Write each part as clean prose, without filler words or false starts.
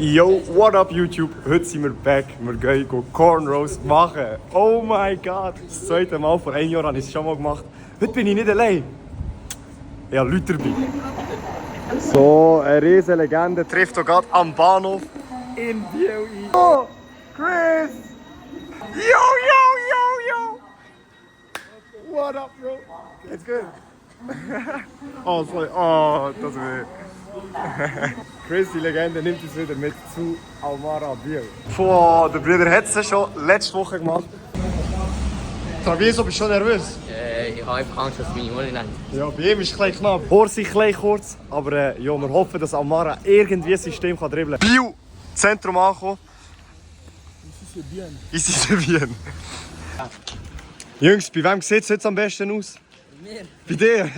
Yo, what up YouTube? Heute sind wir back. Wir gehen Cornrows machen. Oh my god. Das zweite Mal, vor 1 Jahr habe ich es schon mal gemacht. Heute bin ich nicht allein. Ich habe Leute dabei. So, eine riesige Legende trifft hier gerade am Bahnhof in Biel ein. Oh, Chris! Yo, yo, yo, yo! What up, bro? It's good. Oh, sorry. Oh, das will. Chris, die Legende, nimmt uns wieder mit zu Almara Biel. Boah, der Bruder hat es schon letzte Woche gemacht. Travieso, bist du schon nervös? Ich habe einfach Angst, dass meine Ohren lang. Ja, bei ihm ist es ein knapp. Haar sind klein kurz, aber ja, wir hoffen, dass Almara irgendwie ein System kann dribbeln kann. Biel, Zentrum ankommen. Ici c'est bien. Jungs, bei wem sieht es jetzt am besten aus? Bei mir. Bei dir?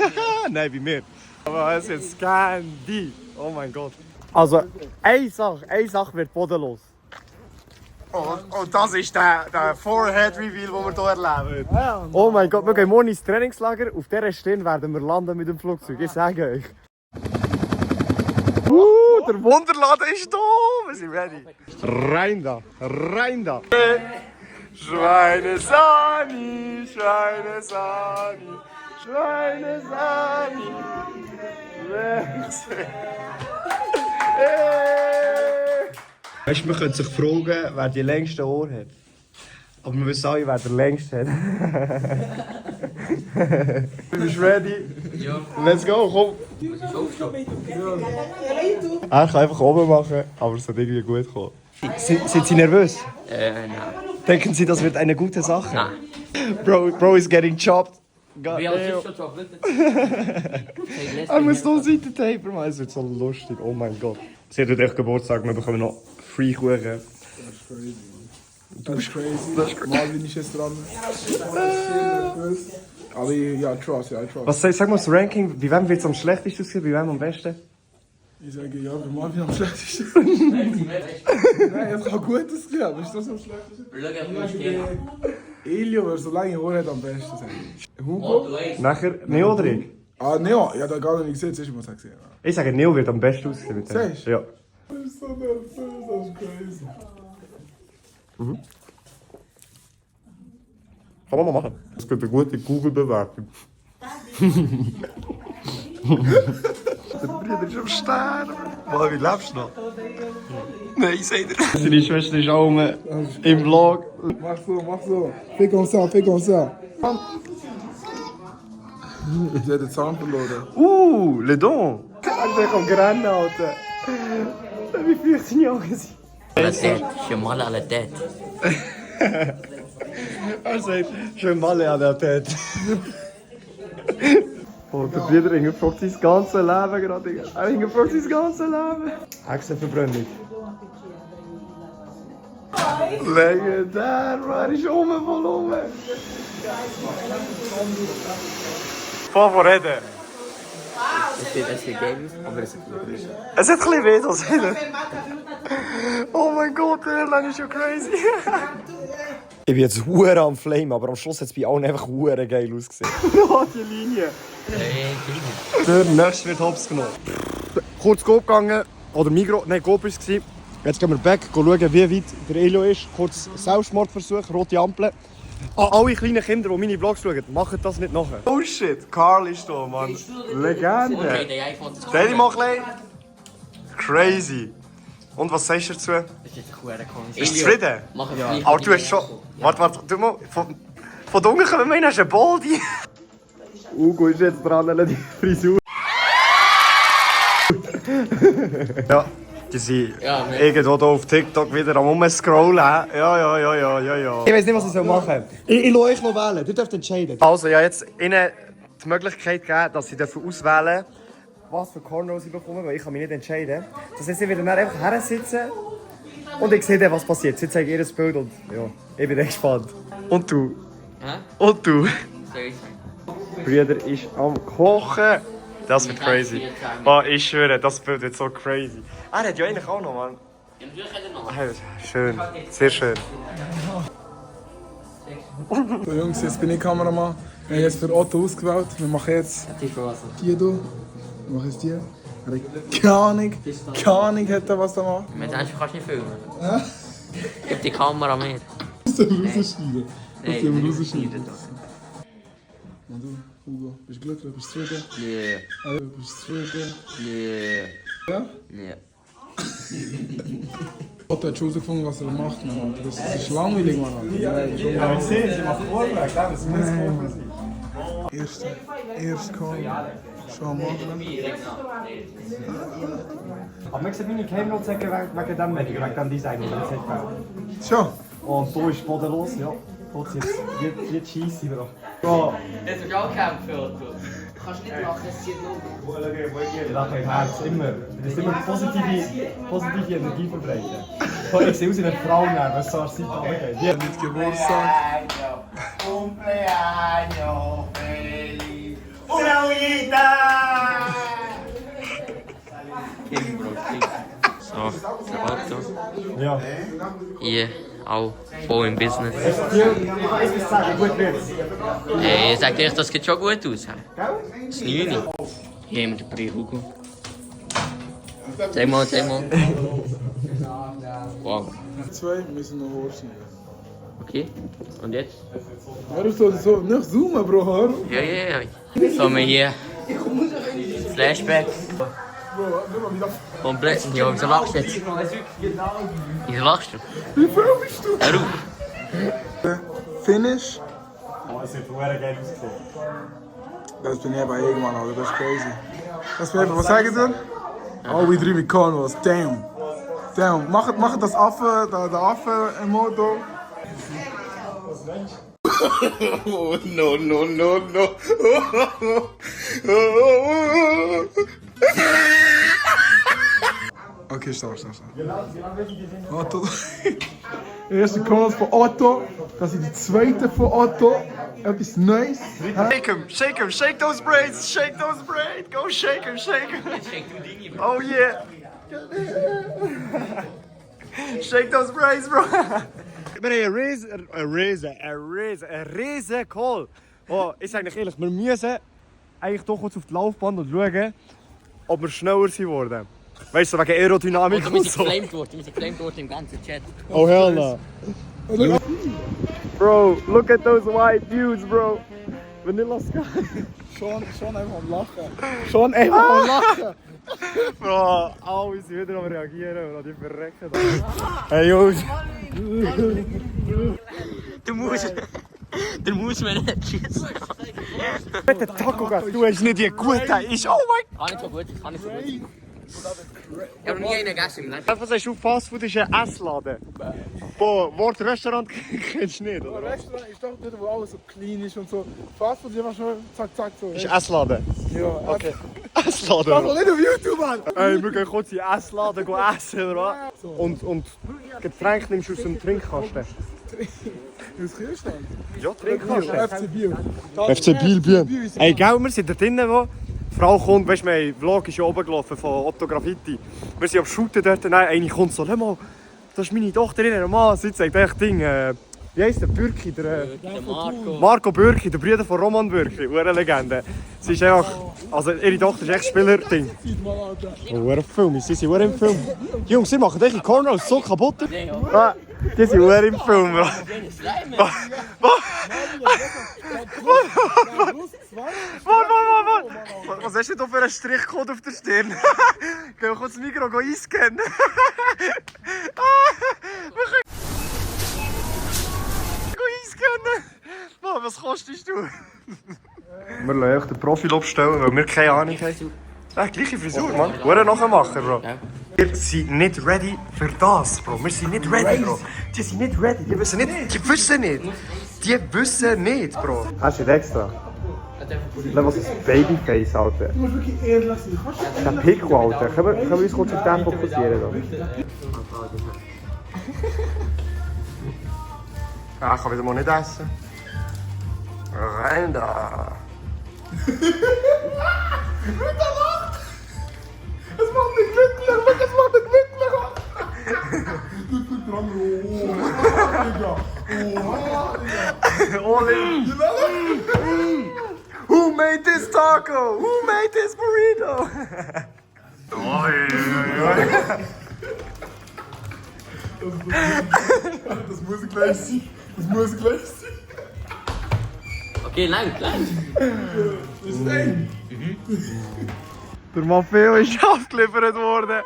Nein, bei mir. Aber es ist Candy. Oh mein Gott. Also, eine Sache wird bodenlos. Und das ist der Forehead-Reveal, den wir hier erleben. Oh mein Gott, wir gehen morgen ins Trainingslager. Auf dieser Stirn werden wir landen mit dem Flugzeug. Ich sage euch. Der Wunderladen ist da. Wir sind ready. Rein da, rein da. Schweinesani, Schweinesani, Schweinesani. Weißt du, man könnte sich fragen, wer die längsten Ohren hat. Aber wir wissen alle, wer der längste hat. Du bist ready? Ja. Let's go, komm! Er kann einfach oben machen, aber es wird irgendwie gut kommen. Sind Sie nervös? Nein. Denken Sie, das wird eine gute Sache? Nein. Bro is getting chopped. God Wie damn. alt ist schon Chocolate? Er muss noch Seitentaper machen, es wird so lustig, oh mein Gott. Sie hat heute echt Geburtstag, wir bekommen noch Free Kuchen. Das ist crazy. Marvin ist jetzt dran. Aber ja, trust, ja, trust. Was sag mal das Ranking, bei wem wird es am schlechtesten aussehen, bei wem am besten? Ich sage ja, bei Marvin am schlechtesten. Nein, es kann gut aussehen, aber ist das am schlechtesten? Elio, wer so lange Haare hat, am besten sein. Hugo? Nachher Neo oder ich? Ah, Neo, ich habe da gar nicht gesehen, zuerst muss ich gesehen. Ich sage, Neo wird am besten aussehen mit dem. Sagst du? Ja. Ich bin so nervös, das ist crazy. Kann man mal machen. Es gibt eine gute Google-Bewertung. Der Bruder ist am Sterben. Mal, wie lebst du noch? Nein, ich sehe dir. Seine Schwester ist auch im Vlog. Mach so. Fais comme ça. Ich habe den Zahn verloren. Le Don. Er ist am Grennen, Alter. Wie fühlt seine Augen sind? Je mal à la tête. Er sagt, schön mal an der Tête. Oh, der Bruder hingefragt sein ganzes Leben gerade. Er hingefragt sein ganzes Leben. Hexenverbrennung. Legendär, er ist voll rum. Von reden. Es sieht geil aus, aber es ist größer. Es hat ein bisschen weh, das Reden. Oh mein Gott, der Erlang ist schon crazy. Ich bin jetzt hure am Flame, aber am Schluss hat es bei allen einfach hure geil ausgesehen. Ja, die Linie. Der nächste wird hops genommen. Kurz Coop gegangen, oder Migros, nein, Coop war es. Jetzt gehen wir back, schauen, wie weit der Elio ist. Kurz Selbstmordversuch, rote Ampel. Alle kleinen Kinder, die meine Vlogs schauen, machen das nicht nachher. Oh shit, Karl ist da, Mann. Legende. Stell mal klein. Crazy. Und was sagst du dazu? Das ist jetzt ein Kunst. Bist du zufrieden? Mach ja. Aber du hast schon... Warte, du mal... Von da unten kommen wir hin, hast du einen Baldi. Ugo ist jetzt dran, die Frisur. Ja, die sind irgendwo hier auf TikTok wieder am Rumscrollen. Ja. Ich weiß nicht, was ich machen soll. Ich lasse euch noch wählen, ihr dürft entscheiden. Also, ich habe jetzt ihnen die Möglichkeit gegeben, dass sie auswählen dürfen, was für Cornrows ich bekomme, weil ich kann mich nicht entscheiden. Das heißt, ich werde dann einfach her sitzen und ich sehe dann, was passiert. Sie zeigen ihr das Bild und ja, ich bin echt gespannt. Und du? Hä? Und du? Soll ich sagen? Bruder ist am Kochen. Das wird crazy. Oh, ich schwöre, das Bild wird so crazy. Er hat ja eigentlich auch noch, Mann. Ja, natürlich hat er noch. Schön, sehr schön. So Jungs, jetzt bin ich Kameramann. Wir haben jetzt für Otto ausgewählt. Wir machen jetzt die hier. Wir machen jetzt die. Keine Ahnung hat er, was er macht. Mit einem kannst du nicht filmen. Gib die Kamera mit. Das müssen wir rausschneiden. Das müssen wir rausschneiden. Und du, Hugo, bist du glücklich? Bist du zufrieden? Nee. Bist du zufrieden? Nee. Ja? Nee. Otto hat schon herausgefunden, was er macht, Mann. Das ist langweilig, Mann. Ja, ich sehe, sie macht Vorweg, das muss Vorweg sein. Erst kommen, schon machen. Aber man sieht meine Geheimnot sagen wegen dem Medium, wegen dem Design, das ich nicht will. Schon? Und da ist bodenlos, ja. Dort jetzt wird scheisse, Bro. Bro. Das ist auch kein Foto. Du kannst nicht lachen, es sieht nur. Ich lache im Herz immer. Das ist immer positive Energie verbreiten. Ich sehe aus wie eine Frau, wenn es so an der Seite runtergeht. Die hat Mit Geburtstag. Cumpleaños feliz. Una uñita. King, Bro, King. So, das Auto. Ja. Hier, auch voll im Business. Ich weiß nicht sagen, gut wird's. Ich sag dir, das sieht schon gut aus. Das 9. Hier haben wir den Pri Hugo. Zeig mal. Wow. 2 müssen noch hochschneiden. Okay, und jetzt? Hör auf so, nicht zoomen, Bro, hör auf. Ja. So, wir hier. Flashback. Bro, nimm mal wieder. Komplett. Ja, wieso lachst du jetzt? Wieso lachst du? Wie viel bist du? Hör auf. Finish. Oh, es hat verdammt geil ausgesehen. Das bin ich bei irgendwann, Alter, das ist crazy. Das bin ich, was sagen Sie? Oh, we drehen mit Cornrows, damn. Mach das Affe, der Affe im Motor. Oh, no. Okay, stopp. Otto. Erste Cornrows von Otto. Das ist die zweite von Otto. Etwas Neues. Shake those braids, go shake him. Oh yeah. Shake those braids, bro. Wir haben einen riesen Call. Oh, ich sage euch ehrlich, wir müssen eigentlich doch kurz auf die Laufbahn und schauen, ob wir schneller sind worden. Weißt du, wegen Aerodynamik Wir und sind so. geflamed worden im ganzen Chat. Oh hell no. Bro, look at those white dudes, bro. Vanilla Sky. Schon einfach am Lachen. Bro, alle sind wieder am reagieren und die verrecken da. Hey Jungs. Du musst mir nicht schießen. Mit dem Taco Gas, du hast nicht die gute. Ist, oh mein Kann nicht so gut. Ich habe noch nie einen gegessen im Leben. Gott. Was sagst du, Fastfood ist ein Essladen? Boah, Wort Restaurant kennst du nicht, Aber oder? Restaurant ist doch dort, wo alles so clean ist und so. Fastfood ist immer schon zack so. Ist Essladen. Ja, Okay. Essladen, Das bro. nicht auf YouTube, Mann! Hey, wir gehen kurz in den Essladen essen, oder? Und Getränk nimmst du aus dem Trinkkasten. Aus Kühlschrank? Ja, Trinkkasten. FC Biel. FC Biel. Hey, gell, wir sind da drinnen, wo die Frau kommt, weißt du, mein Vlog ist ja oben gelaufen von Otto Graffiti. Wir sind am Shooten dort, nein, eine kommt so, schau mal, das ist meine Tochter, ihr Mann, sie sagt echt Ding, wie heisst der, Bürki, der Marco. Marco Bürki, der Bruder von Roman Bürki, eine Legende. Sie ist einfach, also ihre Tochter ist echt Spieler-Ding. Oh, ein Film, sie sind im Film. Jungs, sie machen echt Cornrows so kaputt. Ah, die sind im Film, Bro. Was hast du denn für einen Strichcode auf der Stirn? Gehen wir kurz das Mikro einscannen. Einscannen. Mann, was kostest du? Wir lassen den Profil abstellen, weil wir keine Ahnung haben. Ja, gleiche Frisur, Mann. Wir nachher machen, Bro. Ja. Wir sind nicht ready für das, Bro. Wir sind nicht ready, Bro. Die sind nicht ready. Die wissen nicht. Die wissen nicht, Bro. Hast du das extra? Was ist Babyface, Alter? Du musst wirklich ehrlich sein. Der Pico, Alter. Können wir uns kurz auf den fokussieren? Ja, ich kann wieder mal nicht essen. Rein da. Es macht mich glücklich, es macht mich glücklich. All in. Who made this taco? Who made this burrito? Das muss gleich sein. Das muss gleich sein. Okay, langt. Das ist eng. Der Maffeo ist ausgeliefert worden.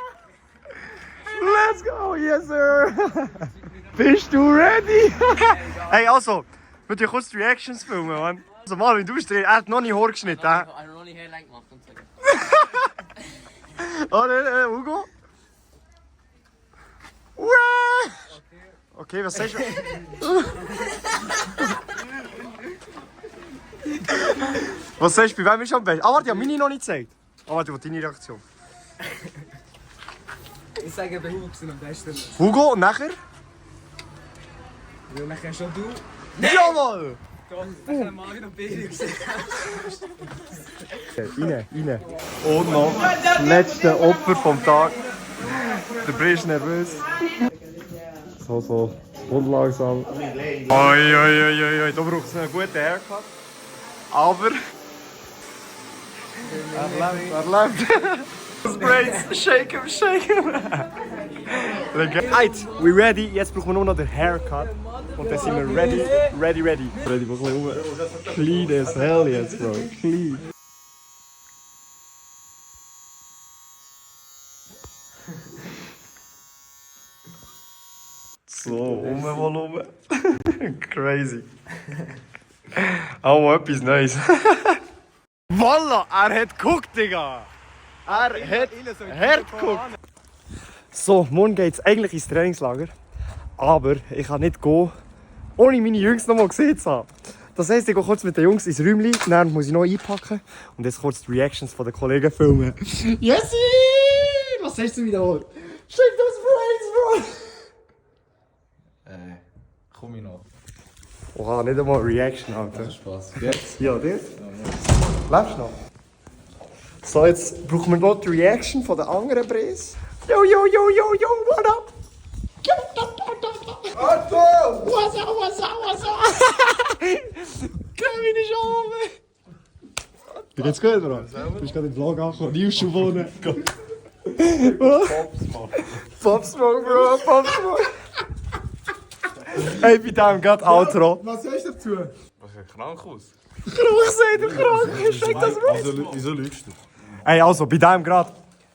Let's go, yes sir! Bist du ready? Hey, also, wir dir kurz die Reactions filmen, Mann. Also Marvin, du bist drin, er hat noch nicht hochgeschnitten, hä? Ich habe noch nicht heel lang gemacht. Oh, Hugo? Uah! Okay, was sagst du? Was sagst du, bei wem ist am besten? Ah, warte, ich habe meine noch nicht gezeigt. Ah, warte, was deine Reaktion? Ich sage, bei Hugo sind am besten. Hugo, und nachher? Weil nachher schon du. Jawohl! Nachher mal wieder Billy gesehen. Rein. Und noch das letzte Opfer vom Tag. Der Brie ist nervös. So. Und langsam. Oi. Da braucht es einen guten Haircut. Aber... Er lebt. Das Braids. Shake him. Right, we ready. Jetzt brauchen wir nur noch den Haircut. Und dann sind wir ready. Ready, mal ein bisschen rum. Clean as hell jetzt, Bro. Clean. So, rum. Crazy. Auch mal etwas Neues. Voila, er hat geguckt, Digga. Er hat geguckt. So, morgen geht's eigentlich ins Trainingslager. Aber ich kann nicht gehen, ohne meine Jungs noch mal gesehen zu haben. Das heisst, ich gehe kurz mit den Jungs ins Räumchen, dann muss ich noch einpacken und jetzt kurz die Reactions der Kollegen filmen. Jessi! Was sagst du wieder? Schick das Brains, Bro! Komm ich noch. Oha, nicht einmal Reaction, Alter. Spaß. Jetzt? Ja, das? Lebst du noch? So, jetzt brauchen wir noch die Reaction von den anderen Brains. Yo, what up? Otto! What's up? Kevin ist oben! Dir geht's gut, Bro? Du bist gerade im Vlog angekommen, die ist schon wohnen. Popsmoke, Bro, Popsmoke. Hey, bei dem geht Outro. Was sagst du dazu? Was sieht krank aus? Krank seid ihr krank? Check das Bro. Wieso lügst du? Hey, also, bei dem gerade.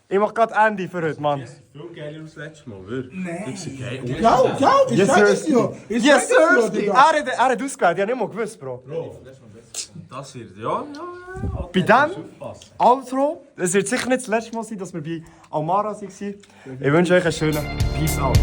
Ich mach gerade Ende für heute, Mann. Viel geiler als letztes Mal, wirklich. Nein. Geil. Ja, ich sag es dir. Yes, sir! Er hat ausgewählt, ich hab nicht mal gewusst, Bro. Das wird, ja. Bei dem Outro, es wird sicher nicht das letzte Mal sein, dass wir bei Almara waren. Ich wünsche euch einen schönen Peace out.